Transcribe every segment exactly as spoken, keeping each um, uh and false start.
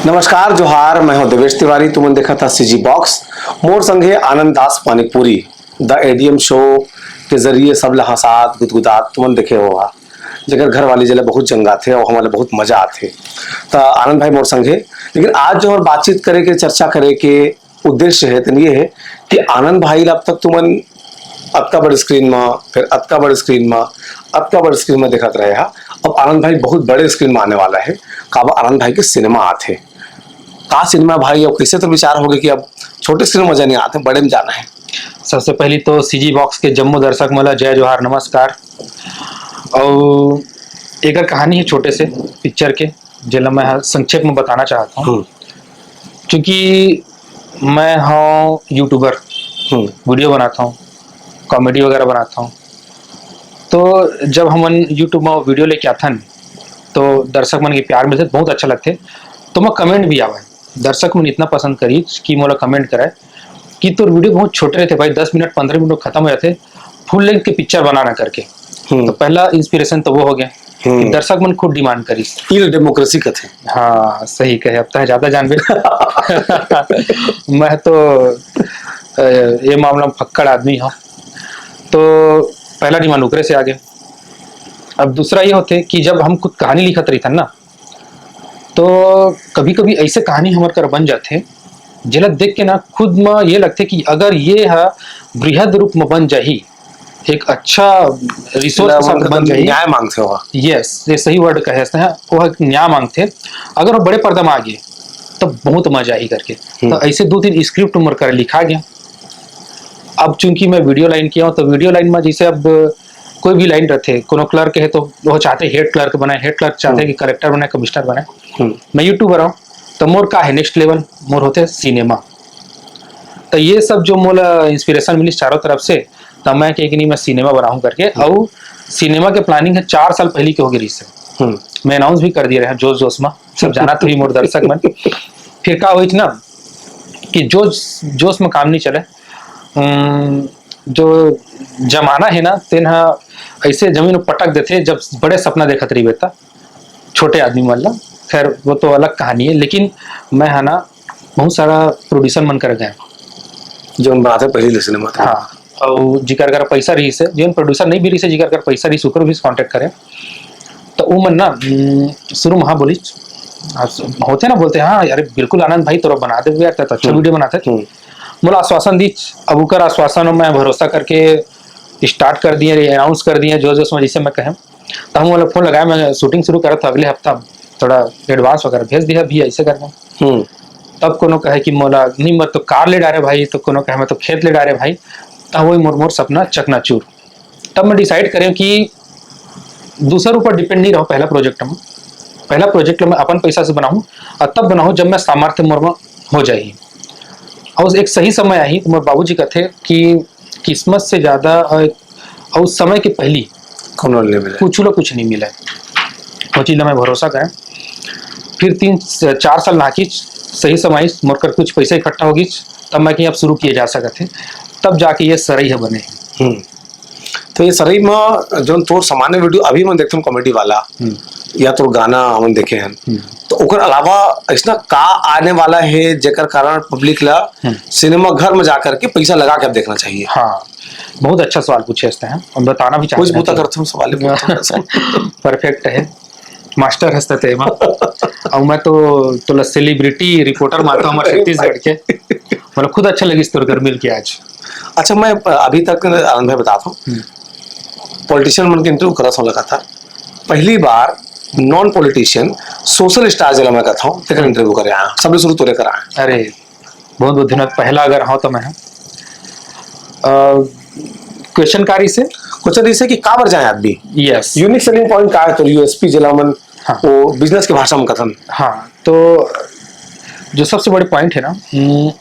नमस्कार, जोहार, मैं हूं देवेश तिवारी। तुमन देखत हा सीजी बॉक्स। मोर संगे Anand Das Manikpuri, the ADM show के जरिए सब ला हंसात, गुदगुदात तुमन देखे हो हा, जेकर घर वाली जेला बहुत जंगाथे और हमला बहुत मजा आथे। त आनंद भाई मोर संगे, लेकिन आज जो हमर बातचीत करे के, चर्चा करे के उद्देश्य है, तेन ये है कि आनंद भाई ला अब तक तुमन अतका बड़ स्क्रीन में, फिर अतका बड़ स्क्रीन में, अतका बड़ स्क्रीन में देखत रहे हा। अब आनंद भाई बहुत बड़े स्क्रीन में आने वाला है। काबर आनंद भाई के सिनेमा आथे। का सिनेमा भाई, अब कैसे तो विचार हो गए कि अब छोटे स्क्रीन में मजा नहीं आते, बड़े में जाना है? सबसे पहली तो सीजी बॉक्स के जम्मो दर्शक मन ला जय जोहार, नमस्कार। और एकर कहानी है छोटे से पिक्चर के, जेला मैं ह-, संक्षेप में बताना चाहता हूँ। हम्म। चूंकि मैं हूँ यूट्यूबर, हम्म। वीडियो बनाता हूँ, कॉमेडी वगैरह बनाता हूँ, तो जब हमन यूट्यूब में वीडियो लेके आथन, तो दर्शक मन के प्यार मिलथे, बहुत अच्छा लगथे। तो मैं कमेंट भी आवे, दर्शक मन इतना पसंद करी कि मोला कमेंट करे कि तोर वीडियो बहुत छोटे रहते भाई, दस मिनट, पंद्रह मिनट में खत्म हो जाते, फुल लेंथ के पिक्चर बनाना करके। हम्म। तो पहला इंस्पिरेशन तो वो हो गया कि हम्म। दर्शक मन खुद डिमांड करिस। ई डेमोक्रेसी कथे। हाँ, सही कहे, अब तह ज्यादा जानबे। मैं तो, अ, ये मामला में फक्कड़ आदमी हूँ। तो पहला डिमांड ओकरे से आ गया। अब दूसरा ये होथे कि जब हम खुद कहानी लिखत रहिथन ना, तो कभी-कभी ऐसे कहानी हमर कर बन जाथे, जेला देख के ना खुद म ये लगथे कि अगर ये ह बृहद रूप म बन जाही, एक अच्छा रिसोर्स के साथ बन जाही। न्याय मांगथे ओहा। यस, ये सही वर्ड कहे हस, वो एक न्याय मांगथे। अगर वो बड़े पर्दा में आ गे, तब बहुत मजा आही करके। हम्म। तो ऐसे दो तीन स्क्रिप्ट मोर कर लिखा गया। अब चूंकि मैं वीडियो लाइन किया हूँ, तो वीडियो लाइन में जैसे अब कोई भी लाइन रहथे, कोनो क्लर्क है तो वो चाहथे हेड क्लर्क बनाए, हेड क्लर्क चाहथे हम्म। कि कलेक्टर बनाए, कमिश्नर बनाए। हम्म। मैं यूट्यूबर हूँ, तो मोर का है नेक्स्ट लेवल, मोर होथे सिनेमा। तो ये सब जो मोला इंस्पिरेशन मिली चारों तरफ से, तो मैं कहे कि नहीं, मैं सिनेमा बनाऊँ करके। हम्म। और सिनेमा के प्लानिंग है चार साल पहले के हो गई रहिस हे। हम्म। मैं अनाउंस भी कर दिए रहे हैं जोश जोश में, सब जानत होही मोर दर्शक मन। फिर का होइस ना कि जोश, जोश में काम नहीं चले। उम, जो जमाना है ना, तेन ह ऐसे जमीन में पटक देथे, जब बड़े सपना देखत रहिबे त छोटे आदमी मन ला। खैर, वो तो अलग कहानी है, लेकिन मैं ह ना बहुत सारा प्रोड्यूसर मन कर गए। जो बनाथे पहली ले सिनेमा था। हाँ, और जिकर कर पैसा रहिस हे, जेन प्रोड्यूसर नहीं भी रहिस हे, जिकर कर पैसा रहिस, ओकर भी कॉन्टैक्ट करे। तो वो मन ना, उम, शुरू में हाँ बोलिस, होथे ना, बोलथे, "हाँ यार, बिल्कुल आनंद भाई, तोरा बना देबे यार, तैं तो अच्छा हम्म। वीडियो बनाथे।" हम्म। मोला आश्वासन दीस, अब ओकर आश्वासन में मैं भरोसा करके स्टार्ट कर दिए, अनाउंस कर दिए, जोश जोश में जैसे मैं कहे। तो हम वाला फोन लगाए, मैं शूटिंग शुरू करत था अगले हफ्ता, थोड़ा एडवांस वगैरह भेज दिया भी ऐसे करके। हम्म। तब कोनो कहे कि मोला, "नहीं, मैं तो कार ले डारे भाई," तो कोनो कहे, "मैं तो खेत ले डारे भाई।" तब वही मोर, मोर सपना चकनाचूर। तब मैं डिसाइड करें कि दूसर ऊपर डिपेंड नहीं रहूँ पहला प्रोजेक्ट में। पहला प्रोजेक्ट मैं अपन पैसा से बनाऊँ और तब बनाऊँ जब मैं सामर्थ्य मोर में हो जाही। और एक सही समय आही तो मोर बाबूजी कहथे कि किस्मत से ज्यादा, अ, और समय के पहली कोनो नहीं मिले। कुछ लो कुछ नहीं मिले। वो चीज ला मैं भरोसा करें। फिर तीन, चार साल नाकिस, सही समय आइस, मोर कर कुछ पैसा इकट्ठा होगिस, तब मैं कहीं अब शुरू किए जा सकत हे, तब जाके ये सरई ह बने। हम्म। तो ये सरई में जोन तोर सामान्य वीडियो अभी मन देखथन कॉमेडी वाला, हम्म। या तोर गाना हमन देखे हन, हम्म। तो ओकर अलावा ऐसना का आने वाला है जेकर कारण पब्लिक ला हम्म। सिनेमा घर में जाकर के पैसा लगा के अब देखना चाहिए? हाँ, बहुत अच्छा सवाल पूछे हस तैं, हम बताना भी कुछ चाहते हैं बूता कि करथन, सवाल ही पूछथन। परफेक्ट है, मास्टर हस तैं एमा। और मैं तो, तोला सेलिब्रिटी रिपोर्टर मानता हूँ हमारे अरे छत्तीसगढ़ भाई। के। मतलब खुद अच्छा लगिस तोर कर मिल के आज। अच्छा, मैं, अ, अभी तक आनंद भाई बताता हूँ, हम्म। पॉलिटिशियन मन के इंटरव्यू करत हूँ लगातार। पहली बार नॉन पॉलिटिशियन, सोशल स्टार जेला मैं कहता हूँ, तेकर हम्म। इंटरव्यू करे आया, सबसे शुरू तोरे कर आया। अरे, बहुत बहुत धन्यवाद। पहला अगर हो तो मैं, अ, क्वेश्चन का रहिस हे? क्वेश्चन रहिस हे कि काबर जाए आदमी? यस। यूनिक सेलिंग पॉइंट का है तो यूएसपी जेला मन हाँ। वो बिजनेस के भाषा में कथन। हाँ, तो जो सबसे बड़े पॉइंट है ना, हम्म,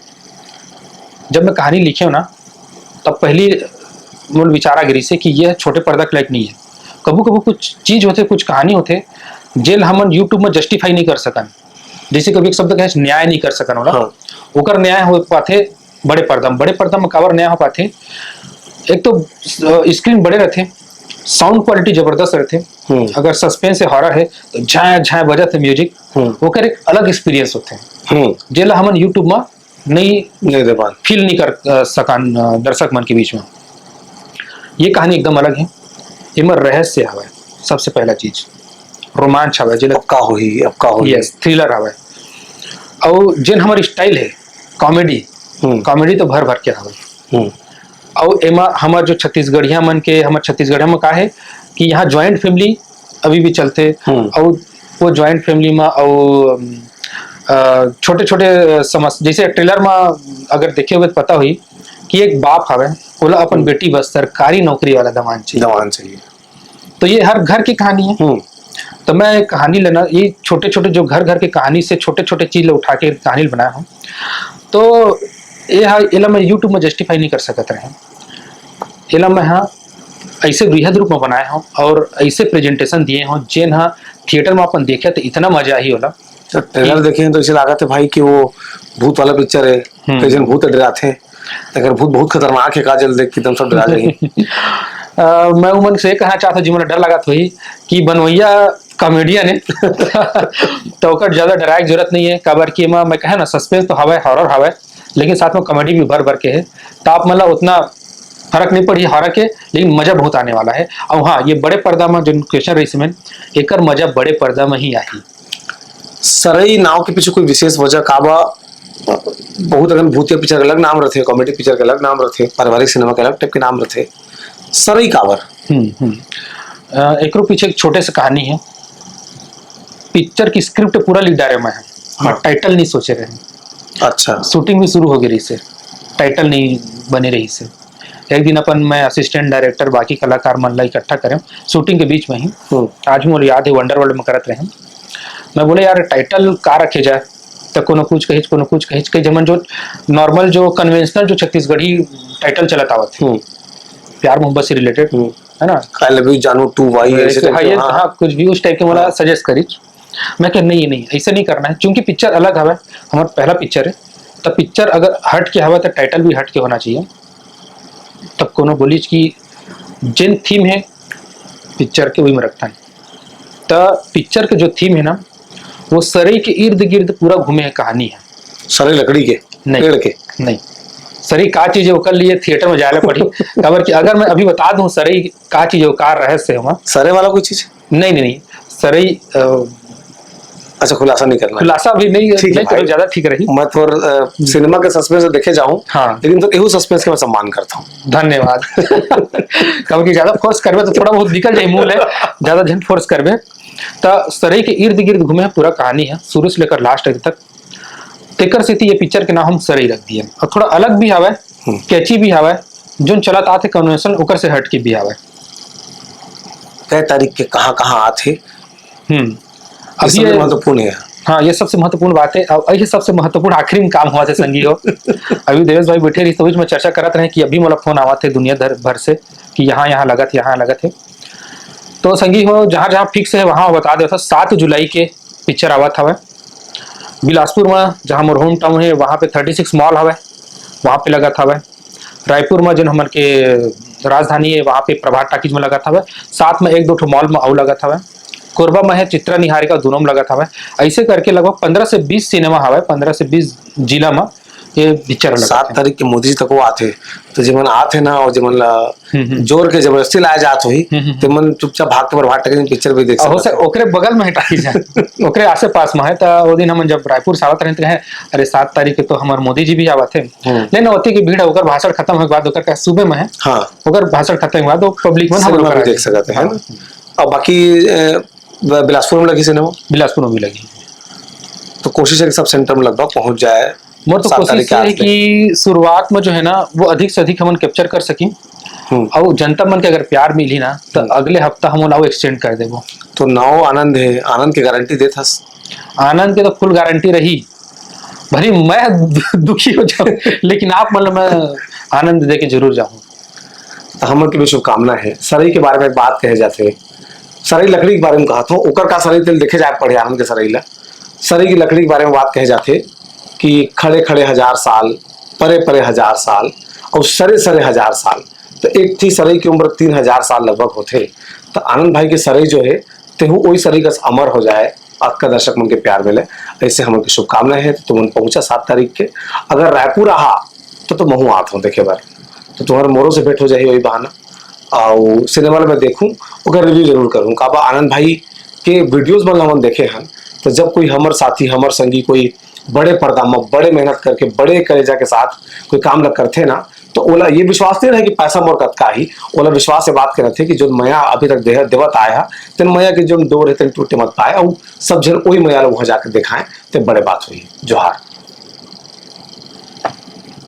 जब मैं कहानी लिखे हूँ ना, तब पहली मोर विचार आ गे रहिस हे कि यह छोटे पर्दा के लायक नहीं है। कभू कभू कुछ चीज होथे, कुछ कहानी होथे, जेल हमन YouTube में जस्टिफाई नहीं कर सकन। जैसे कभी एक शब्द कहे, न्याय नहीं कर सकन ओला। हाँ। ओकर न्याय हो पाथे बड़े पर्दा में। बड़े पर्दा में काबर न्याय हो पाथे? एक तो, अ, स्क्रीन बड़े रहथे, साउंड क्वालिटी जबरदस्त रहथे। हम्म। अगर सस्पेंस या हॉरर हे तो झाय झाय बजत हे म्यूजिक, हम्म। ओकर एक अलग एक्सपीरियंस होथे, हम्म। जेला हमन YouTube म नहीं नहीं दे पान। फील नहीं कर अ, सकान अ, दर्शक मन के बीच में। ये कहानी एकदम अलग है, एमा रहस्य हवय, सबसे पहला चीज रोमांच हवय, जेला अब का होही, अब का होही। यस, थ्रिलर हवय। अउ जेन हमर स्टाइल है कॉमेडी, हम्म। कॉमेडी तो भर भर के हवय। हम्म। अउ एमा हमर जो छत्तीसगढ़िया मन के, हमर छत्तीसगढ़िया में का है कि यहाँ ज्वाइंट फैमिली अभी भी चलथे। हम्म। अउ वो ज्वाइंट फैमिली में अउ अम, अ, छोटे छोटे समस्या, जैसे ट्रेलर में अगर देखे हुए तो पता हुई कि एक बाप हवे, ओला अपन बेटी बस सरकारी नौकरी वाला दमान चाहिए। दमान चाहिए। तो ये हर घर की कहानी है। हम्म। तो मैं कहानी लेना, ये छोटे छोटे जो घर घर की कहानी से छोटे छोटे चीज ला उठा के कहानी बनाया हूँ। तो ये हा, एला मैं YouTube में जस्टिफाई नहीं कर सकत रहे। एला मैं हा ऐसे बृहद रूप में बनाए हूँ और ऐसे प्रेजेंटेशन दिए हूँ, जेन हा थिएटर में अपन देखे तो इतना मजा आही होला। तो ट्रेलर देखे हैं तो इसे लागत है भाई कि वो भूत वाला पिक्चर है। हम्म। कई जन भूत डराथे, अगर भूत बहुत खतरनाक है काजल देख के एकदम सब डरा जाही। अ, मैं उमन से कहना चाहता हूँ, जिमन डर लगत होही कि बनवैया कॉमेडियन है तो ओकर ज्यादा डराए के जरूरत नहीं है। काबर कि एमा मैं कहे ना, सस्पेंस तो हवय, हॉरर हवय, लेकिन साथ में कॉमेडी भी भर भर के है। तो आप मन ला उतना फर्क नहीं पड़ी हॉरर के, लेकिन मजा बहुत आने वाला है। और हाँ, ये बड़े पर्दा में जो क्वेश्चन रही सीमेंट, एकर मजा बड़े पर्दा में ही आही। सरई नाव के पीछे कोई विशेष वजह का बा? बहुत अगर भूतिया पिक्चर के अलग नाम रहथे, कॉमेडी पिक्चर के अलग नाम रहथे, पारिवारिक सिनेमा के अलग टाइप के नाम रहथे, सरई काबर? हम्म हम्म अ, एकरो पीछे एक छोटे से कहानी है। पिक्चर की स्क्रिप्ट पूरा लिख डारे मैं है, हाँ। टाइटल नहीं सोचे रहे। अच्छा। शूटिंग भी शुरू हो गई रही से, टाइटल नहीं बने रही से। एक दिन अपन, मैं असिस्टेंट डायरेक्टर, बाकी कलाकार मन ला इकट्ठा करें शूटिंग के बीच में ही। हम्म। आज मोर याद है, वंडर वर्ल्ड में करत रहे। मैं बोले, "यार, टाइटल का रखे जाए?" तो कोनो कुछ कहिच, कोनो कुछ कहिच, कई जमन जो नॉर्मल, जो कन्वेंशनल, जो छत्तीसगढ़ी टाइटल चलत आवत है, हम्म। प्यार मोहब्बत से रिलेटेड, हम्म। है ना? I love you जानू टू भाई, ऐसे ऐसे, टाइप हाँ, के, ये, हाँ। हाँ, कुछ भी उस टाइप के मला हाँ। सजेस्ट करिच। मैं कहा, "नहीं, नहीं, ऐसे नहीं करना है, क्योंकि पिक्चर अलग हवे, हमारा पहला पिक्चर है, तब पिक्चर अगर हट के हवे तो टाइटल भी हट के होना चाहिए।" तब कोनो बोलिच कि जेन थीम है पिक्चर के, वही में रखता है। त पिक्चर के जो थीम है ना, वो सरई के इर्द गिर्द पूरा घूमे है कहानी है। सरई लकड़ी के, नहीं। पेड़ के? नहीं, सरई का चीज है, ओकर लिए थिएटर में जाए ला पड़ी। काबर कि अगर मैं अभी बता दूं सरई का चीज है, का रहस्य है वहाँ, सरई वाला कोई चीज? नहीं, नहीं, नहीं, सरई, अ, अच्छा, खुलासा नहीं करना है। खुलासा भी नहीं, ठीक है नहीं करो, भाई। ज्यादा ठीक रही। मैं तोर, अ, सिनेमा के सस्पेंस देखे जाऊं, हाँ। लेकिन तो एहू सस्पेंस के मैं सम्मान करता हूँ। धन्यवाद। काबर कि ज्यादा फोर्स करबे तो थोड़ा बहुत निकल जाए मुंह ले, ज्यादा झन फोर्स करबे। त सरई के इर्द गिर्द घूमे पूरा कहानी है, शुरू से लेकर लास्ट तक। तेकर सेती ये पिक्चर के नाम हम सरई रख दिए। और थोड़ा अलग भी हवे, हम्म। कैची भी हवे, जोन चलत आथे कन्वेंशन, ओकर से हट के भी हवे। कै तारीख के कहाँ कहाँ आथे? हम्म। ये अब सबसे ये, महत्वपूर्ण है। हाँ, ये सबसे महत्वपूर्ण बात है। अब ये सबसे महत्वपूर्ण आखिरी में काम हुआ थे संगी हो। अभी देवेश भाई बैठे रही तो मैं चर्चा करत रहे कि अभी मोला फोन आवा थे दुनिया धर भर से कि यहाँ, यहाँ लगत, यहाँ लगत है। तो संगी हो, जहाँ जहाँ फिक्स है वहाँ बता देता, सात जुलाई के पिक्चर आवत हवे बिलासपुर में, जहाँ मोर होम टाउन है, वहाँ पे थर्टी सिक्स मॉल हवे, वहाँ पे लगत हवे। रायपुर में जोन हमर के राजधानी है, वहाँ पे प्रभात टाकीज में लगत हवे, साथ में एक दो ठो मॉल में अउ लगत हवे। कोरबा में है चित्रा निहारिका, दोनों में लगत हवे। ऐसे करके लगभग पंद्रह से बीस सिनेमा हवे, पंद्रह से बीस जिला में ये पिक्चर लगत सात है। तारीख के मोदी जी तक वो आथे, तो जेमन आथे ना, और जेमन ला हम्म, हम्म। जोर के जबरदस्ती लाया जात होही, हम्म, हम्म। तेमन चुपचाप भाग के प्रभात टाकीज में पिक्चर भी देख हो सकत सके ओकरे बगल में है टाकीज है, ओकरे आसे पास में है। तो वो दिन हम जब रायपुर से आवत रहे तो कहे, "अरे, सात तारीख के तो हमार मोदी जी भी आवत है।" हम्म। नहीं, नौती की भीड़ है, ओकर भाषण खत्म होने के बाद ओकर का सुबह में है, हाँ, ओकर भाषण खत्म होने के बाद वो पब्लिक में हम सिनेमा लोग भी करा देख के। सकते हैं ना। हाँ। और बाकी, अ, ब-, बिलासपुर में लगी सिनेमा, बिलासपुर में भी लगी। तो कोशिश है कि सब सेंटर में लगभग पहुंच जाए। मोर तो सात कोशिश तारीख के ये है आसपास। कि शुरुआत में जो है ना, वो अधिक से अधिक हमन कैप्चर कर सकी। हम्म। और जनता मन के अगर प्यार मिली ना, तो हम्म। अगले हफ्ता हम ओला एक्सटेंड कर देबो। तो नाव आनंद है, आनंद की गारंटी देत हस? आनंद के तो फुल गारंटी रही, भले मैं दुखी हो जाऊं, लेकिन आप मन ला मैं आनंद दे के जरूर जाऊं। तो हमन के भी शुभकामना है। सरई के बारे में बात कहे जाथे, सरई लकड़ी के बारे में कहा था, ओकर का सरई तेल देखे जाए पड़े आनंद के सरई ला। सरई की लकड़ी के बारे में बात कहे जाथे कि खड़े खड़े हजार साल, परे परे हजार साल और सरे सरे हजार साल। तो एक ठी सरई के उम्र तीन हजार साल लगभग होथे। तो आनंद भाई के सरई जो हे, तेहू ओई सरई कस अमर हो जाए, अतका दर्शक मन के प्यार मिले, ऐसे हमन के शुभकामना हे। तो तुमन पहुंचा सात तारीख के, अगर रायपुर आहा तो, तो महू आत हूँ देखे बर, तो तुम्हारे मोरो से भेंट हो जाही वही बहाना। और सिनेमा ला मैं देखूं, ओकर रिव्यू जरूर करूं। काबा आनंद भाई के वीडियोज मन ला हमन देखे हन, तो जब कोई हमर साथी, हमर संगी कोई बड़े पर्दा में बड़े मेहनत करके बड़े कलेजा के साथ कोई काम ला करथे ना, तो ओला ये विश्वास नहीं रहे कि पैसा मोर कतका ही। ओला विश्वास ये बात के रथे कि जो मया अभी तक दे-, देवत आए हा, तेन मया के जो डोर है तेन टूटे मत पाए, और सब जन वही मया ला वहां जाके दिखाएं, ते बड़े बात हुई। जोहार।